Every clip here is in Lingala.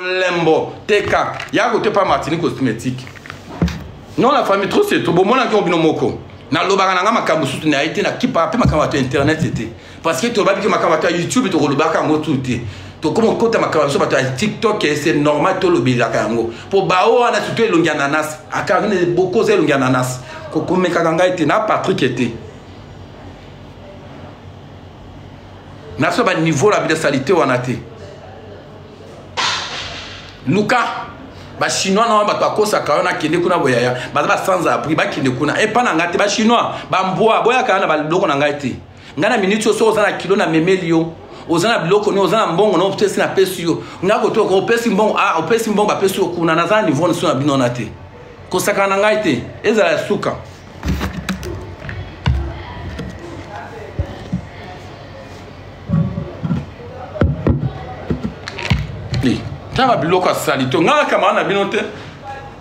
Lembo teka ya kote pa Martini cosmétique. Non la famille trop c'est trop. Bomonaki yango bino moko. Nalobaka na nga makambo mosusu na ye te, nakipaka mpe makambo bato ya internet te, parce que tolobaki ke makambo bato ya YouTube tokolobaka yango tu te. Tokoma kokota makambo biso bato ya TikTok, c'est normal tolobelaka yango mpo bao wana, surtout elongi ya nanas akarine bokoza elongi ya nanas kokomekaka ngai te na Patrick te naso baniveau na bino salite wana te. Luka bachinois na wana bato bakosaka yo nakende kuna boyaya baza ba sans abri bakende kuna epa na ngai te. Bachinois bambwa boyaka na biloko na ngai te. Ngai na minute oyo soki oza na kilo na memeli yo, oza na biloko nini, oza na mbongo na opesi, napesi yo ngai koto opesi mbongo, ah, opesi mbongo bapesi yo kuna. Naza na niveau na bino wana te, kosakana na ngai te, ezala ya suka. Tala biloko ya salite, ngai nakamaka na bino te.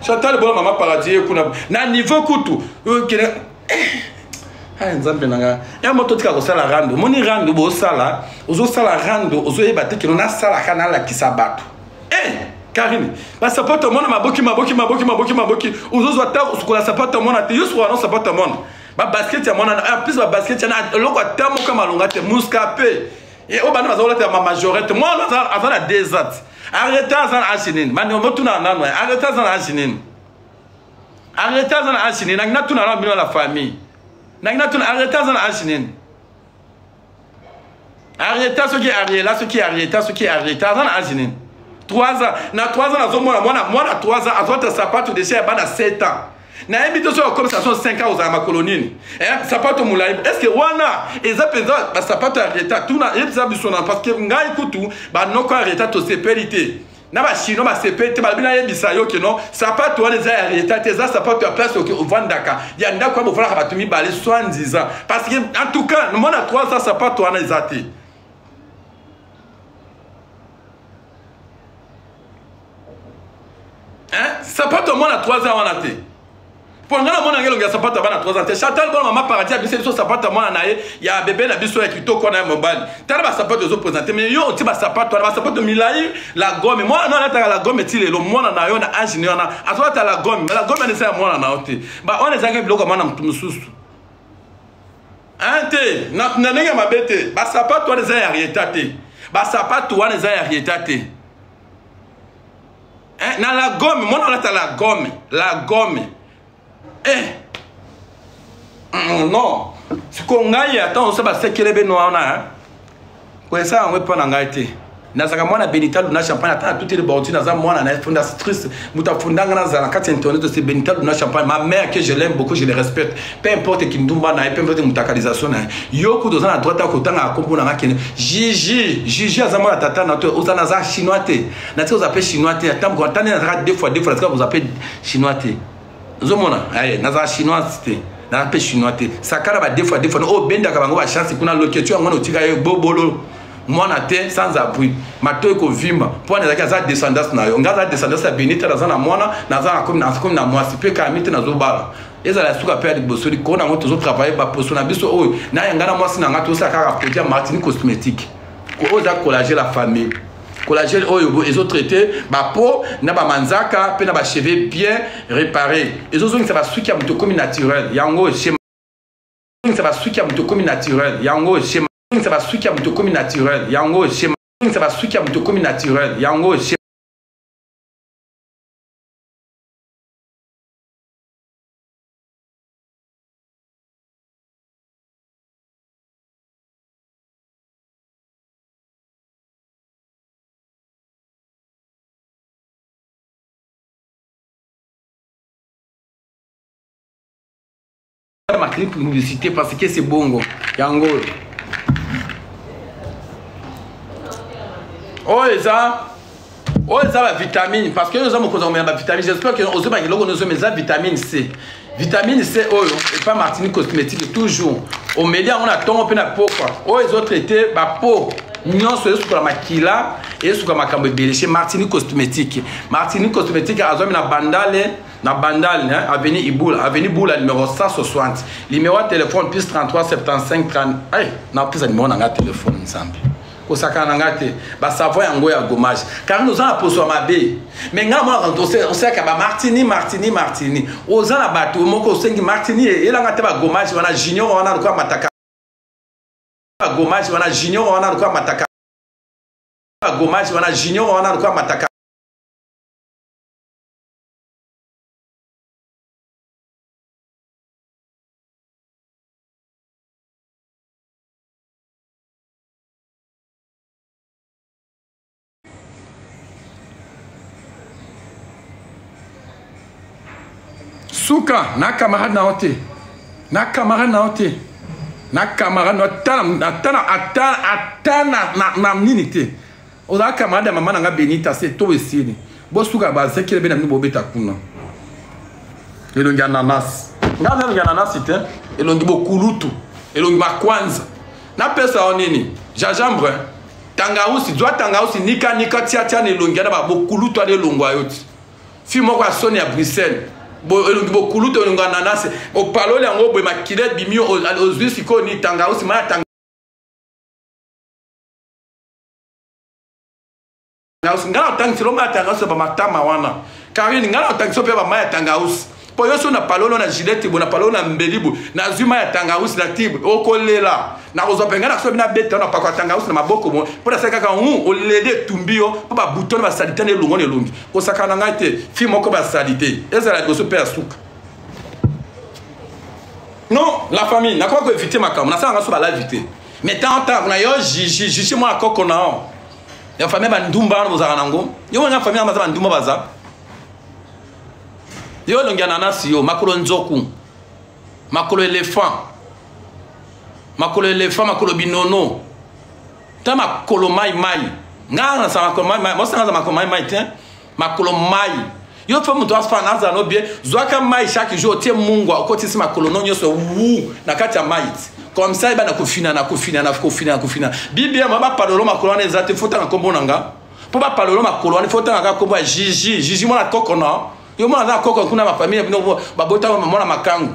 Chantal Bola mama paradis ye kuna na niveau kutu kende eh, nzambe na ngai ya moto tika kosala rando. Omoni rando bosala, ozosala rando, ozoyeba te kino nasalaka nalakisa bato. Eh, Karine, basapato omona maboki maboki maboki maboki maboki, ozozwa ta osukola sapato omona te, yo sukola no sapato omona babasket ya mwana en plus babasket yana eloko ata moko malonga te, muscape oyo bana baza kolatela bamajorete. Mwana aza na 2 ans, arrete, aza na age nini? Bani botuna nano, arrete aza na age nini? Arrete aza na age nini? Nangi natuna nano bino la famille, nangi natuna, arrete aza na age nini? Arieta soki Ariela soki Arieta soki Arieta aza na age nini? 3 ans na 3 ans nazomona mwana mwana 3 ans azwata sapato deja ya bana 7 ans. Nayebi te soki okomisa so 5 ans ozala makolo nini, eh, sapato molai. Est ce que wana eza mpenza basapato ya Arieta? Tuna yebisa biso na, parce que ngai kutu banoko ya Arieta tosepeli te na bachinois basepeli te. Balobi nayebisa yo keno sapato wana eza ya Rieta te, eza sapato ya place oke ovandaka ya ndako ya bofandaka bato mibale soi-disant, parce que en tout cas mona 3 ans sapato wana eza te. Hein? Sapato mwana 3 ans wana te, mpo ngai namona ngai elongi ya sapato ya bana 3 ans te. Chantal Bona mama paradis abisi biso sapato ya mwana na ye ya bebe na biso ya kitoko wana ya mobali. Tala basapato ezopresente, mais yo oti basapato wana, basapato milai, la gomme. Mwana na alataka la gomme ti lelo. Mwana na yo na age ne wana azolata la gomme, mais la gomme wana eza ya mwana na yo te. Wana ezalaki biloko ya mwana motu mosusu te, na ndenge ya mabe te. Basapato wana eza ya Rieta te, basapato wana eza ya Rieta te. Eh, na la gomme mwana alata la gomme, la gomme, eh. Non, sikoyo ngai ata osa basekele bino wana koyesa yango epa na ngai te. Nazalaka mwana Benita Luna Champagne, ata natuteli bordi, naza mwana na fondatrice, moto afundanga nazala na kati ya internet, c'est Benita Luna Champagne, ma mère que je l'aime beaucoup, je le respecte, peu importe kindumba na ye, peu importe mutakalisation na ye. Yo kutu oza na droite ya kotanga kombo na nga kende Jiji Jiji aza mwana tata na to oza naza chinois te, natika oza mpe chinois te. Ata moko ata nde nazalaka deux fois deux fois, natika kozwa mpe chinois te. Ozomona nazala chinoise te, naza mpe chinois te. Sakala ba deux fois deux fois oyo obendaka bango bachance kuna loketu yango wana otika ye bobolo mwana te sans appui, matoi kovimba mpo wana ezalaki aza descendance na yo. Ngai aza descendance ya Benita, naza na mwana, naza nakomi na mwasi mpe kami te, nazobala ezala ya suka mpe ya liboso likolo nango. Tozotravaille baposo na biso oyo na ya ngai na mwasi na ngai, tozosala kaka produit ya Martini cosmétique oyo eza collagé la famille, collagène oyo ezotraite bapo na bamanzaka mpe na bacheveux bien réparé, ezozongisa basuki ya moto ekomi naturel yango, ezongisa basuki ya moto ekomi naturel yango, ezongisa basuki ya moto ekomi naturel yango, ezongisa basuki ya moto ekomi naturel yango. Ma clip publicité parce que c'est bongo yango oyo eza, oyo eza bavitamine, parce que oyo eza mokonzi akomela bavitamine. J'espère que ozobaka eloko nyonso, mais eza vitamine C. Vitamine C oyo epa Martini cosmétique, toujours omeli yango na ntongo mpe na pokwa. Oyo ezotraite bapo nyonso, esukola makila, esuka makambo ebele chez Martini cosmétique. Martini cosmétique azwami na Bandale, na Bandal, hein, avenue Ibula, avenue Bula numéro 160. Numéro de téléphone plus 33 75 30. Hey, na pesa numéro na nga téléphone nzambe. Kosakana na ngai te. Basavon yango ya gommage. Karine oza na poso ya mabe. Mais ngai namonaka osalaka ba martini martini martini. Oza na bato moko osengi martini elanga te ba gommage wana junior wana lokola mataka. Ba gommage wana junior wana lokola mataka. Ba gommage wana junior wana lokola mataka. Suka na camarade na yo te, na camarade na yo te, na camarade na ata ata ata ata na, na nini te. Ozala camarade ya mama na nga Benita se to esili. Bosuka bazekele be na bino bobeta kuna. Elongi ya nanas. Nga na elongi ya nanasi te, elongi bokulutu, elongi makwanza. Napesa yo nini? Gingembre, tangausi, zwa tangausi nika nika tia tia na elongi wana ba bokulutu wana elongwa yo ti. Fille moko ya soni ya Bruxelles. Bo elongi bokulutu elongi ya nanasi. Opaloli yango boye makila ebimi ozwi sikoyo ni tangausi ma ya tangausi. Nga na otangisi lo ma ya tangausi ba matama wana. Karine nga na otangisi mpe ba ma ya tangausi. Po yo so na palolo na gilette bo na palolo na mbeli bo nazwi ma ya tangausi na tibe okolela. Nakozwa mpe ngai nakosobi na beta na pako ya tangausi na maboko mo mpo nasali kaka hu oleli etumbi yo mpo babuto na basalite na elongo na elongi. Kosakana na ngai te, fille moko basalite ezala liboso mpe ya suka. Non, la famille, nakoki koevite makambo nasala nga so balive te. Mais tant tant na yo jiji jiji mwana koko na yo ya famille bandumba wana bozalaka nango yo mwana famille wana baza bandumba baza yo elongi ya nanasi yo makolo nzoku makolo elephant makolo elephant makolo binono ta makolo mai mai nga nasala makolo mai mai mosanga aza makolo mai mai te makolo mai yo fo moto afana azala no bien zwaka mai chaque jour otie mungwa okotisi makolo no nyonso wu na kati ya mai comme ça ebanda kofinana kofinana kofinana kofinana bibia ma bapalolo makolo wana eza te fotanga nkombo na nga mpo bapalolo makolo wana fotanga kaka nkombo ya jiji jiji mwana koko na yo mwana aza koko kuna bafamille bino babota mwana makangu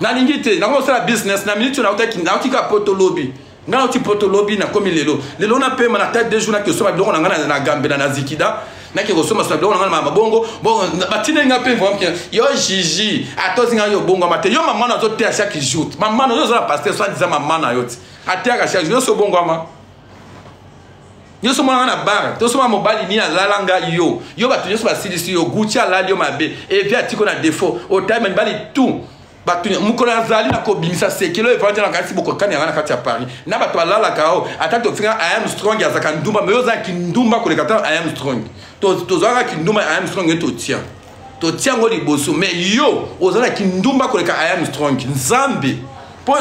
nalingi te nango osala business na minute oyo nauti kaka poto lobi ngai nauti poto lobi nakomi lelo lelo napema na tete de jour nake kosomba biloko na ngai na gambela na zikida nake kosomba soma biloko na ngai na mabongo bon batindeli ngai mpe vraiment yo jiji ata ozi ngai yo obongwama te yo mama na ozoteya chaque jour mama na yo oza na pasteur soit disant mama na yo ti ateyaka chaque jour nyonso obongwama nyonso mwana na bar tosoma mobali nini alala nga yo yo bato nyonso basilisi yo gucci alali yo mabe evi atiko na défaut otali mibali tout bato mokolo azali na kobimisa sekelo evandi na kasi bokokani yanga na kati ya paris na bato balalaka o ata tofinga I am strong azalaka ndumba me yo oza kindumba koleka ata I am strong tozwaka kindumba I am strong ye totia totia yango liboso me yo oza na kindumba koleka I am strong nzambe mpo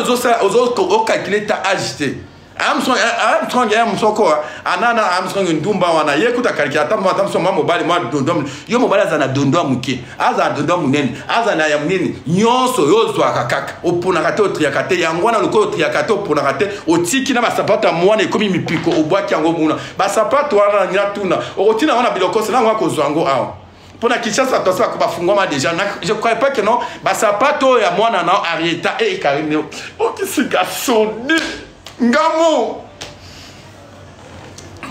ozokalkile ta age te Armstrong Armstrong ya msoko anana Armstrong ndumba wana ye kuta kaliki ata mwa ata mwa mobali mwa dondo yo mobali aza na dondo ya moke aza na dondo ya monene aza na ya monene nyonso yo ozwaka kaka oponaka te otriaka te yango wana lokola otriaka te oponaka te otiki na basapato ya mwana ekomi mipiko obwaki yango muna basapato wana natuna okotina yango na bilokose nango akozwa yango awa mpo na Kinshasa bato basi bafungwama déjà. Je croyais pas que non basapato oyo ya mwana na Arieta e Karine okisika soni ngamo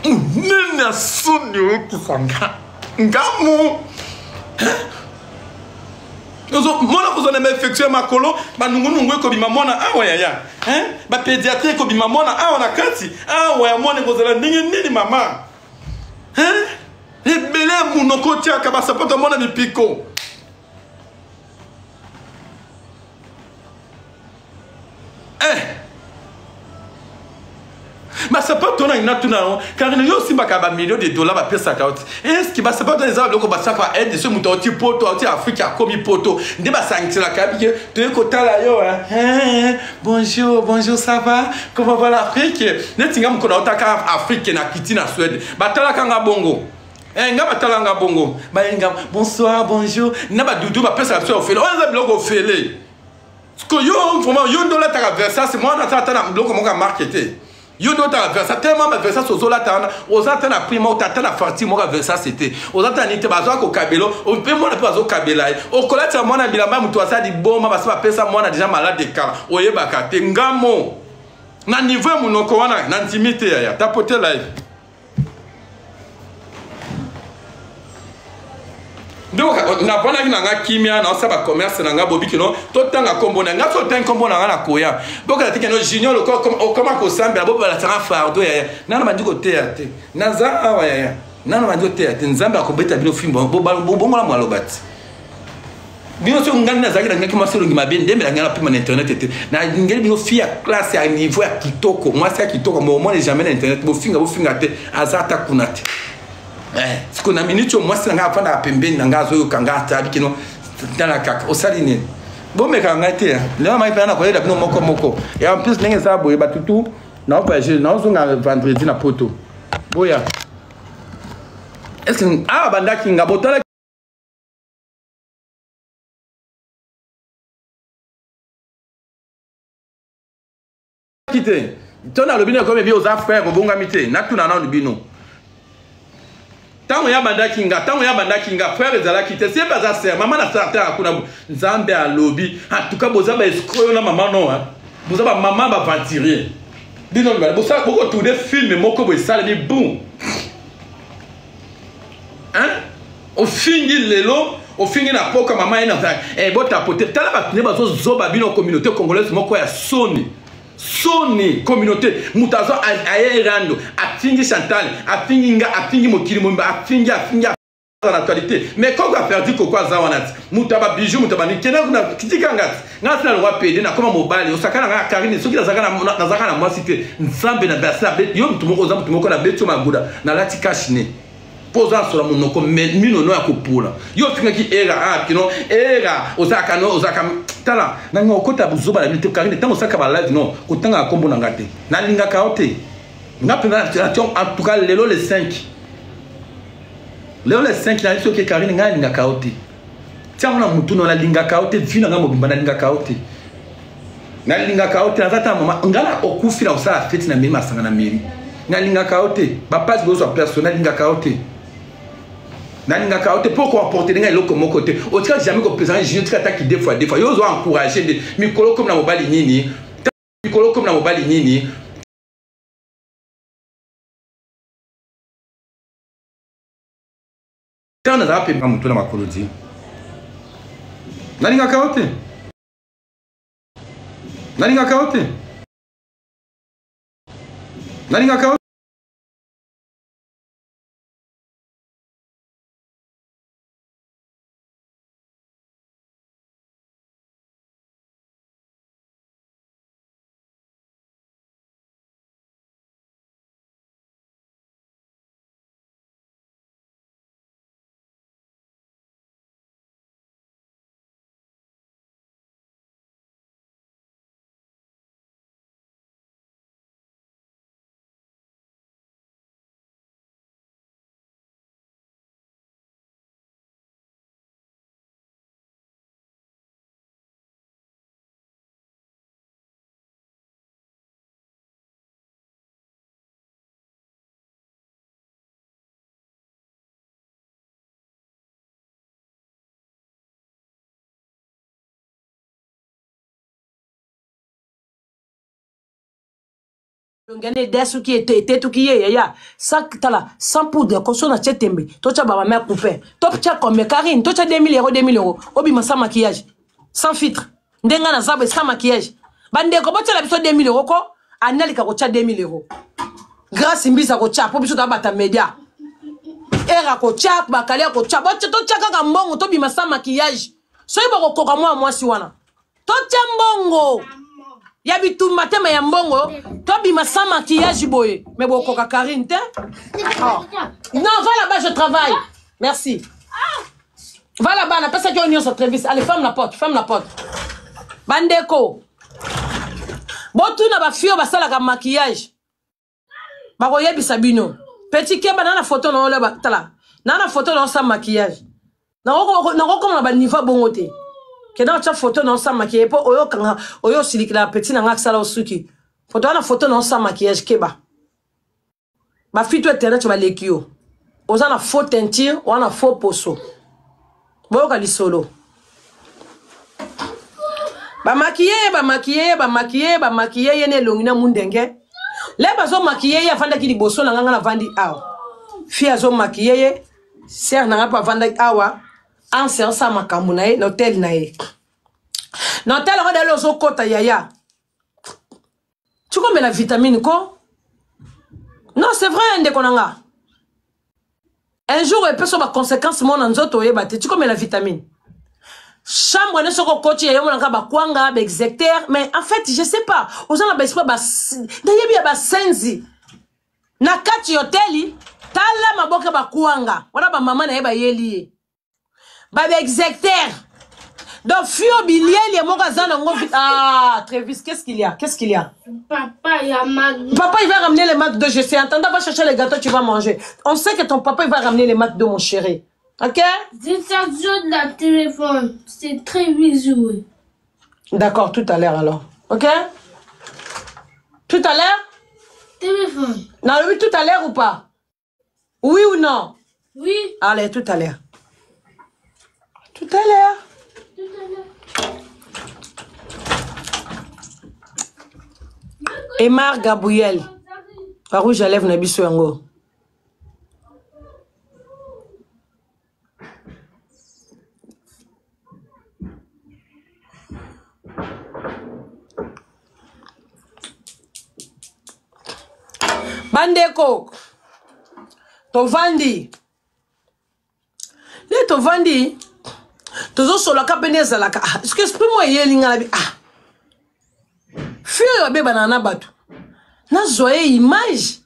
nini ya soni oyokisa nga ngamo mwana kozwa na bainfection ya makolo banungunungu ekobima mwana awa yaya bapédiatrie ekobima mwana awa na kati awa ya mwana ekozala ndenge nini mama ebele ya monoko otiaka basapato ya mwana mipiko eh. basapato wana natuna yango karine yo osimbaka bamillion de dollar bapesaka yo ti eske basapato wana eza biloko basalaka ba aide soki moto auti poto auti afrike akomi poto nde basangiselaka bike toye kotala yo bonjour bonjour ça va comment va l'afrique neti nga mokolo nautaka afrike na kiti na suède batalaka nga bongo eh, nga batala nga bongo bayenga bonsoir bonjour na badudu bapesaka biso ya ofele oyo eza biloko ofele siko yo vraiment yo nde olataka versace mwana ata ata na biloko moko ya marke te. Yo nde otaka Versace tellement ba Versace ozolata wana oza ata na prix moko ata na facture moko ya Versace te oza ata nini te bazwa kokabela mpe mwana mpe bazokabela ye okolatisa mwana bilamba ya moto aza liboma basi bapesa mwana deja malade kala oyebaka te ngamo na niveau ya monoko wana na ndimi te yaya tapote live donc navandaki na nga kimia naosala bacommerce na nga bobi kino totanga nkombo na nga so otangi nkombo na nga na koya bokala te kino junior okoma kosambela bobalasanga fardo yaya nano bandi koteya te naza awa yaya nano bandi koteya te nzambe akobeta bino fimbo bobongola maloba te bino soki ngai nazalaki nalingaki mwasi elongi mabe nde mbela ngai napema na internet te nalingeli bino fi ya classe ya niveau ya kitoko mwasi ya kitoko momone jamais na internet bofinga bofinga te aza ata kuna te eh, sikoyo na minute oyo mwasi na ngai afandaka pembeni na ngai azoyoka ngai atali kino tala kaka osali nini bomekaka ngai te lelo mai mpena nakoyela bino moko moko et en plus ndenge eza boye bato tu naovoyage naozonga vendredi na poto boya est ce que awa bandaki nga botalaki te to nalobi na ekomi bi oza frère obongami te natuna nanu bino ntango ya bandaki nga ntango ya bandaki nga frère ezalaki te sie baza sœur mama na sœur ataka kuna nzambe alobi en tout cas boza ba escroc na mama no hein boza ba mama ba aventurier bino mibale bosala bokotourne film moko boye esalemi boum hein ofingi lelo ofingi na poka mama ye na eh, botapote tala bato nde bazozoba bino communauté congolaise moko ya soni soni communauté moto azo aye rando afingi chantal afingi nga afingi mokili mobimba afingi afingi na actualité mais koko aperdi koko aza wana ti moto ya babijou moto ya banini kende kuna tika nga ti nga sina lokwa pede nakoma mobali osakana nga karine soki nazalaka na mwasi te nzambe na basi yo moto moko oza moto moko nabeti yo maguda nalati cash ne mpo oza nasola monoko minono ya kopola yo ofingaki era ah, kino era ozalaka no ozalaka tala nanga okota buzoba na bino te karine ntango osalaka balive no kotangaka nkombo na nga te nalingaka yo te nga mpenza en tout cas lelo le 5 lelo le 5 nayebi soki karine ngai nalingaka yo te tiango na mutu no nalingaka yo te vi na ngai mobimba nalingaka yo te nalingaka yo te naza ta mama ngai na okufi na kosala feti na meri masanga na meri nalingaka yo te bapasi bozwa perso nalingaka yo te nalingaka yo te mpo koaporte ngai eloko moko te otika jamais kopesa ngai junior tika ataki deux fois deux fois yo ozwa encourage nde mikolo komi na mobali nini mikolo komi na mobali nini ntango nazala mpe moto na makolo di nalingaka yo te nalingaka yo te nalingaka yo ngene edesuki ete etetuki ye yaya sa tala sans poudre koso na tie tembe totya bamama coupe totya combien karine totya 2000 euro 2000 euro obima sans maquillage sans filtre nde ngai naza boye sans maquillage bandeko botyela biso 2000 euro ko analika kotya 2000 euro grace mbisa kotya mpo biso tabata media era kotya bakali ya kotya totya kaka mbongo tobima sans maquillage soki bokokoka mwa mwasi wana totya mbongo ya bitumba te me ya mbongo tobima sans maquillage boye me bokoka karine te oh. non va là-bas je travaille merci va là-bas napesaki oyo nyonso trevis allez ferme la porte ferme la porte bandeko botuna bafille oyo basalaka maquillage bakoyebisa bino petit keba na na foto na yo tala na na foto na yo sans maquillage nakokoma na baniveau bongo te kenda otya foto na yo sans maquillage mpo oyo okanga oyo osilikela petit na nga asala osuki. Photo wana photo na sans maquillage keba. Ba fille to internet baleki yo. Oza na faux teinture, wana faux poso. Boyoka lisolo. Ba maquiller ye, ba maquiller ye, ba maquiller ye, ba maquiller ye na elongi na mundenge. Le bazo maquiller ye afandaki liboso na nga nga navandi awa. Fille azo maquiller ye, sœur na nga mpe afandaki awa. Anse asala makambo na ye na hotel na ye. Na hotel yango dalo ozokota yaya. Tikomela vitamine ko. Non, c'est vrai ndeko na nga. Un jour epesa ba conséquences mona nzoto oyeba te. Tikomela vitamine. Chambre ne soko koti ya yomona ka bakwanga ba execteur mais en fait je sais pas oza na ba esprit ba nayebi ya basenzi na kati ya hoteli tala maboke bakwanga wana bamama na ye bayeli ye ba execteur donc fio bilieli moko aza nango ah Travis qu'est-ce qu'il y a qu'est-ce qu'il y a Papa, il y a McDo. Papa, il va ramener les McDo, je sais. Attends, va chercher les gâteaux, tu vas manger. On sait que ton papa, il va ramener les McDo, mon chéri. Ok Décharge de la téléphone. C'est très visuel. D'accord, tout à l'heure alors. Ok Tout à l'heure Téléphone. Non, oui, tout à l'heure ou pas Oui ou non Oui. Allez, tout à l'heure. Tout à l'heure. Tout à l'heure. Emar Gabriel. Ba rouge à lèvres na biso yango. Bandeko, tovandi nde tovandi tozosolaka mpe nde ezalaka ah, soki esprit mo eyeli ngai nabi ah fi oyo abebanaka na bato nazwa ye image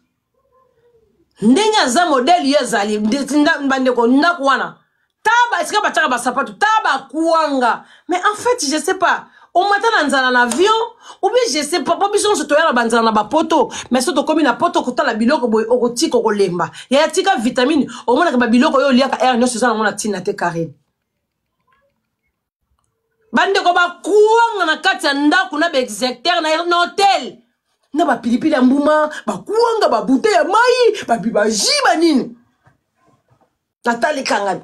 ndenge aza modele ye azali bandeko ndako wana ta esika batiaka basapatu ta bakwanga mais en fait je sais pas omata na nzala na avion ou bien je sais pas po biso nyonso toya na banzala na bapoto mais so tokomi na poto okotala biloko boye okotika okolemba yaya tika vitamine omonaka babiloko oyo oliaka heure nyonso eza nango na ntina te karine bandeko bakwanga na kati ya ndako na baexecteur na hotel na bapilipili ya mbuma bakwanga babute ya mai babibaji banini natali kanga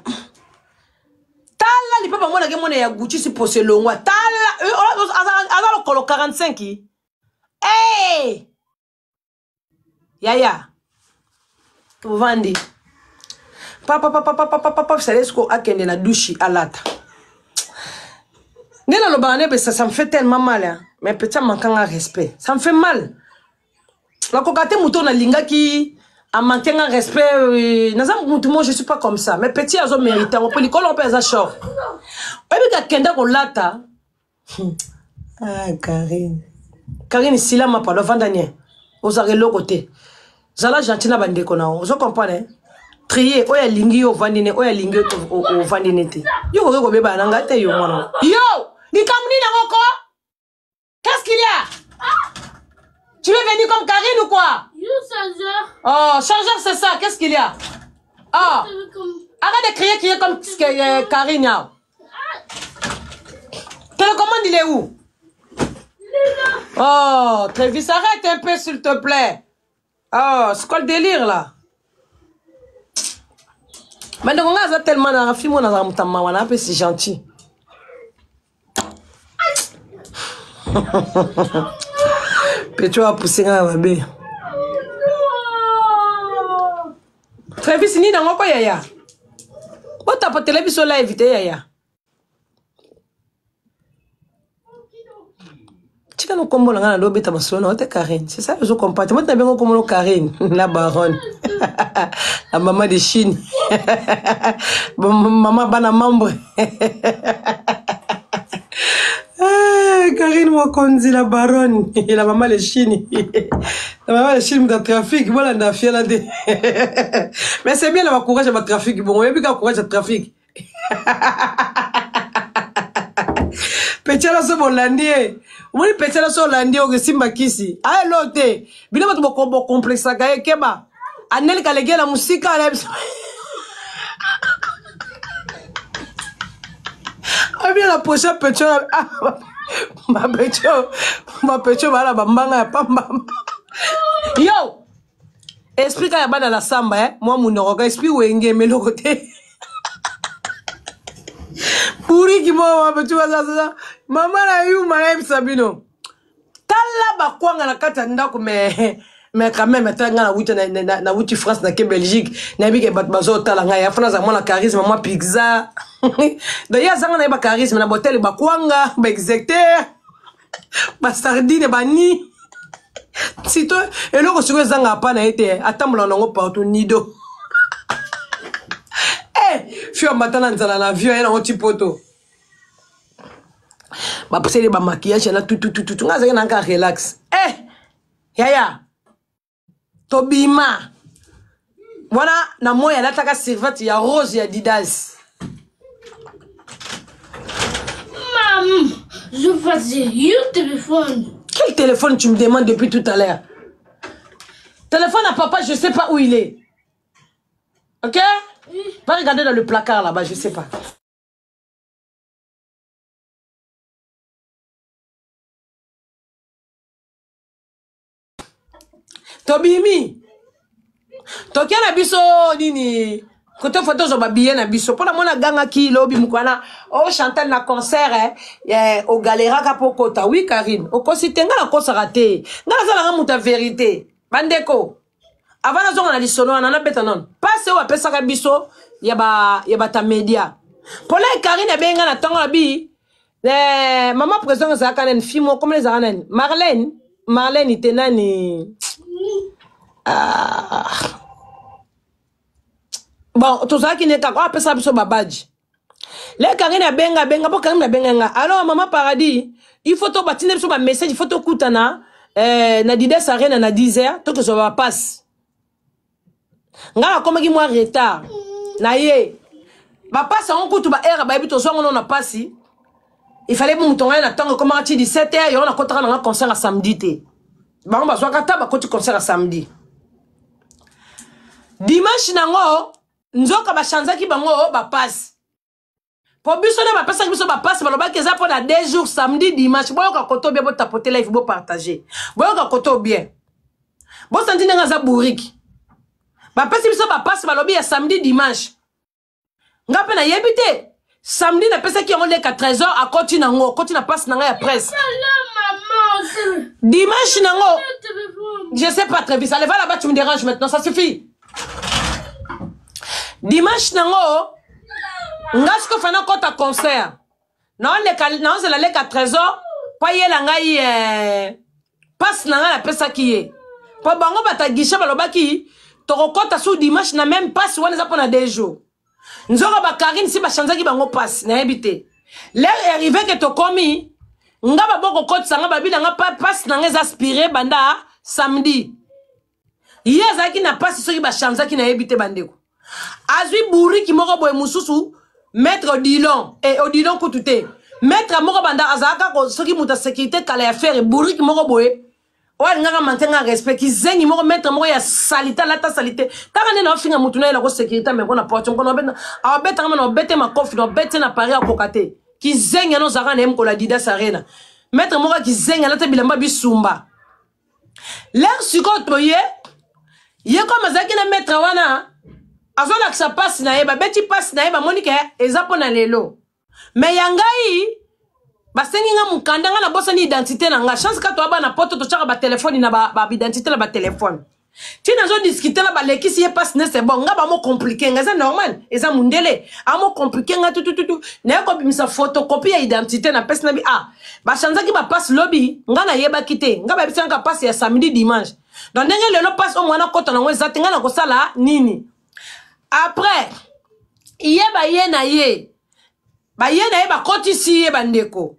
tala lipapa monake mona ya gucci si poso elongwa tala eh, aza lokolo 45 hey! yaya tovandi papapapapapapa salesko akende na dushi alata nde nalobaka nde ça, ça me fait tellement mal hein? Mais petit amanka nga respect, ça me fait mal. Nakoka te moto nalingaki amanke nga respect. Euh, naza motu mo je suis pas comme ça, mais petit azo mérite yango mpo likolo mpe aza short oyebi kakenda kolata. Ah, Karine. Karine silama pardon vanda nie. Ozalaka eloko te. Zala gentil na bandeko na yo. Ozo comprendre? Hein? Trier oyo alingi yo ovandi ne oyo alingi yo ovandi ne te. Yo koki kobebana na ngai te yo mwana. Yo! Likambo nini yango ko? Qu'est-ce qu'il y a? Tu veux venir comme Karine ou quoi? Yo, chargeur. Oh, chargeur c'est ça. Qu'est-ce qu'il y a? Oh. Arrête de crier, crier comme euh, Karine. Hein. Télécommande, il est où? Il est là. Oh, Travis, arrête un peu, s'il te plaît. Oh, c'est quoi le délire, là? bandeko ngai aza tellement na fille mona azala moto ya mawa na mpe si gentil petro apuse ngai na mabe Travis nini yango ko yaya botapotele biso live te yaya tika no kombo na ngai nando obeta masolo na yo te Karine c'est ça ozo comprendre moto na bengo kombo no Karine la baronne la maman de Chine maman bana membre. Ah, Karine Mokonzi la baronne la maman de Chine la maman de Chine moto ya trafic bolanda fiela te mais c'est bien na bacourage ya batrafic bongo oyebi kaka courage ya trafic petiala so bolandi ye omoni petiala so olandi ye okosimba kisi ayelo te bino bato bokomplexaka ye keba anel kalegela mosika na biso abia la prochaine petiola. Bapecho, bapecho bala bambanga ya pamba. Yo! Esprit kaka ya bana la samba eh? Mwa munoko ka esprit wenge meloko te. Buriki moko bapecho baza mama na yuma nayebisa bino. Tala bakwanga na kati ya ndako mais mais quand même ata ngai nawuti nawuti France na ke Belgique nayebi ke bato bazotala ngai afana aza mwana charisme mwa pizza donc ye azanga na ye ba charisme na botele bakwanga ba execteur ba sardine bani sito eloko sikoyo ezanga apa na ye te atambola nango partout nido eh fio amata na nzala na avion ye nango ti poto bapeseli ba maquillage na tutututu ngai azalaki nanga relax eh yaya tobima wana na moi alataka survete ya rose ya didas Maman, je faisais le téléphone. Quel téléphone tu me demandes depuis tout à l'heure Téléphone à papa, je sais pas où il est. Ok oui. Va regarder dans le placard là-bas, je sais pas. Tobimi. Tokia na biso nini kote fo tozwa babillet na biso mpo namona agangaki lobi mokwana o oh, chantal na concert eh, eh, ogaleraka mpo okota wi karine okosi te ngai nakosaka te ngai nazalanga moto ya verité bandeko avant nazonga na lisolo wana nabeta nano mpasi oyo bapesaka biso ya ba ya bata media mpona karine abengi ngai na ntongo na bi eh, mama président ezalaka nani fi moko komona ezalaka nani marlene marlene te nani ah. bon tozalaki ne kaka oyo apesaka biso babaji le karine abenga abenga mpo karine abenga nga alors mama paradis il faut to batinda biso bamessage il faut tokutana eh, na dides arena na 10 heures tokezwa bapasse nga nakomaki mwa retard na ye bapasi yango kutu baere bayebi tozwa ngo na pasi ifale moto ngai na ntango ekomaka ti 17 heures yango nakotaka nanga concert ya samedi te bango bazwaka ata bakoti concert ya samedi dimanche nango nzoka bachanzaki bango bapasi po biso nde bapesaki biso bapasi balobaki eza mpo na deux jours samedi dimanche boyoka koto bien botapote live bopartage boyoka koto bien bosanti ndenge aza bourriki bapesi biso bapasi balobi ya samedi dimanche nga mpe nayebi te samedi napesaki yango leka trésor akoti nango akoti na pasi na ngai ya presse dimanche nango je sais pas Travis allez va là-bas tu me déranges maintenant ça suffit dimanche nango nga sikoyo fana kota concert naoleka naozela leka trésor mpo ayela ngai eh, passe na ngai napesaki ye mpo bango bata guichet balobaki tokokɔta su dimanche na meme passe wana eza mpo na deux jours nzoka bakarine si bachanzaki bango passe nayebi te l'heure arrive ke tokomi nga babokokotisa nga babi na nga passe na nga eza aspire banda samedi ye azalaki na mpasi soki bachanzaki nayebi te bandeko azwi buriki moko boye mosusu maître odilon e eh, odilon kutu te maître moko banda azalaka soki moto ya sécurité kala ya fere buriki moko boye oyo alingaka mante nga respect kizengi moko maître moko ya salite alata salite kaka nde naofinga motu na ye nako sécurité meko na porte moko abetanga ma na obete makofi na obete na paris akoka te kizengi yana ozalaka na ye mokolo ya didas arena maître moko ya kizengi alata bilamba bisumba lere sikoyo toye ye kome azalaki na maître wana azolakisa mpasi na ye babeti mpasi na ye bamoni ke eza mpo na lelo me ya ngai basengi nga mokanda nga nabosani identité na nga chance ka toya bana poto totyaka batelefone na baidentité ba na batelefone ti nazo discute na balekisi ye mpasi ne c'est bon nga bamo compliqué nga eza normal eza mundele amo compliqué nga tutututu naye kobimisa photocopie ya identité na pesi na bi ah bachanzaki bapasi lobi nga nayebaki te nga bayebisaki nga pasi ya samedi dimanche donc ndenge lelo pasi oyo mwana kota nango eza te nga nakosala nini après ye baye na ye baye na ye bakotisi ye bandeko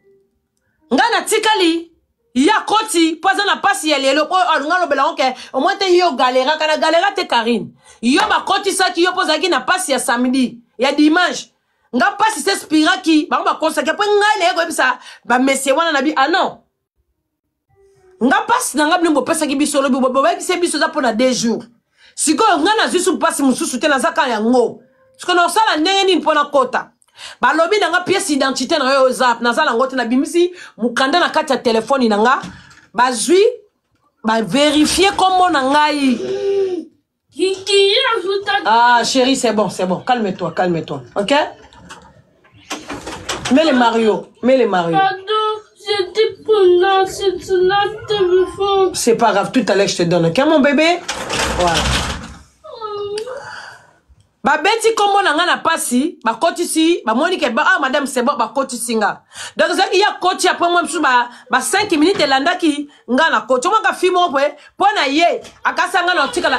nga natikali ye akoti mpo aza na mpasi ya lelo oyo alinga alobela yango ke omoi te yo galeraka na galera te karine yo bakotisaki yo mpo ozalaki na mpasi ya samedi ya dimanche nga mpasi se spiraki bango bakosaki mpo ngai naye koyebisa bamesie wana na bi ah non nga mpasi na nga bino bopesaki biso lobi boyebisi biso eza mpo na deux jours sikoyo ngai nazwi su mpasi mosusu te naza kaka yango sikoyo nakosala ndenge nini mpo nakota Balobi na nga pièce identité na yo eza naza nango te, nabimisi mokanda na kati ya telefone na nga, bazwi baverifie kombo na ngai. Ah chérie, c'est bon, c'est bon, calme-toi, calme-toi, ok? Mets les Mario, mets les Mario. Pardon, j'étais pendant c'est la téléphone. C'est pas grave, tout à l'heure je te donne, ok mon bébé? Voilà. Babeti nkombo na ngai na pasi, bakotisi, bamoni ke ah, madame, c'est bon, bakotisi nga. Donc ezalaki ye akoti, après mwa mosusu ba, ba 5 minutes elandaki nga na koti. Omaka fi moko boye mpo na ye akasa nga na otikala.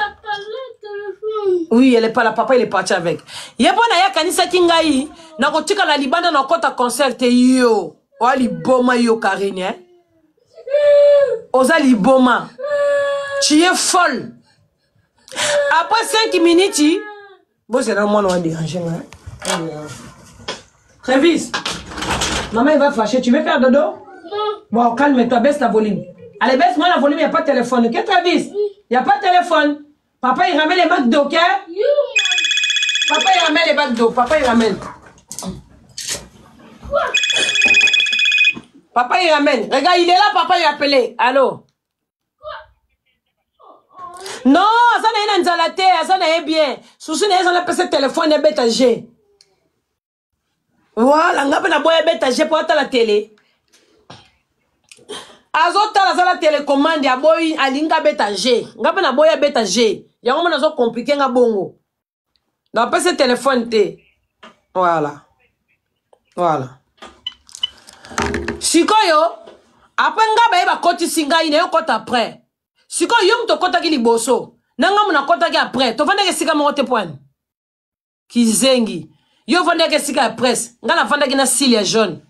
Oui, elle est pas là, papa il est parti avec ye. Mpo na ye akanisaki ngai nakotikala libanda, nakota concert te. Yo oya liboma yo Karine, eh? Oza liboma, tu es folle. Après 5 minutes, bozela, mwana wa déranger nga. Travis, maman il va fâcher. Tu veux faire dodo? Non. Bon, calme-toi, baisse la volume. Allez, baisse-moi la volume, il n'y a pas de téléphone. Ok, Travis? Il n'y a pas de téléphone. Papa, il ramène les bacs d'eau, ok? Papa, il ramène les bacs d'eau. Papa, il ramène. Papa, il ramène. Regarde, il est là, papa, il a appelé. Allô? Non, aza na ye na nzala te, aza na ye bien. Susu na ye eza napesa telefone ebeta g. Voilà, nga mpe naboya ebeta g mpo atala tele. Azotala, aza na telecommande, aboyi, alingi abeta g. Nga mpe naboyi abeta g. Yango mona azokomplike nga bongo. Napesa telefone te. Voilà. Voilà. Sikoyo, après nga baye bakotisi ngai na yo kota après. Sikoyo yo moto okotaki liboso, na ngai moto nakotaki après. Tovandaki esika moko te poani. Kizengi. Yo ovandaki esika ya presse, ngai navandaki na sile ya jaune.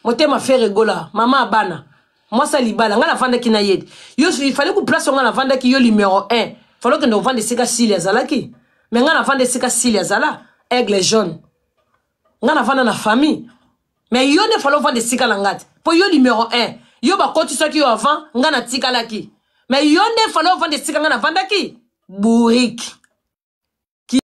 Motema Ferre Gola, mama ya bana. Mwasi ya libala, ngai navandaki na ye. Yo il fallait ku place ngai navandaki yo numéro 1. Fallait okende ovanda esika sile azalaki. Mais ngai navanda esika sile azala, aigle jaune. Ngai navanda na famille. Mais yo nde fallait ovanda esika na ngai te. Po yo numéro 1. Yo bakotisaki yo avant, ngai natikalaki. Mais yo nde fallait ovanda esika ngai navandaki. Bourrique.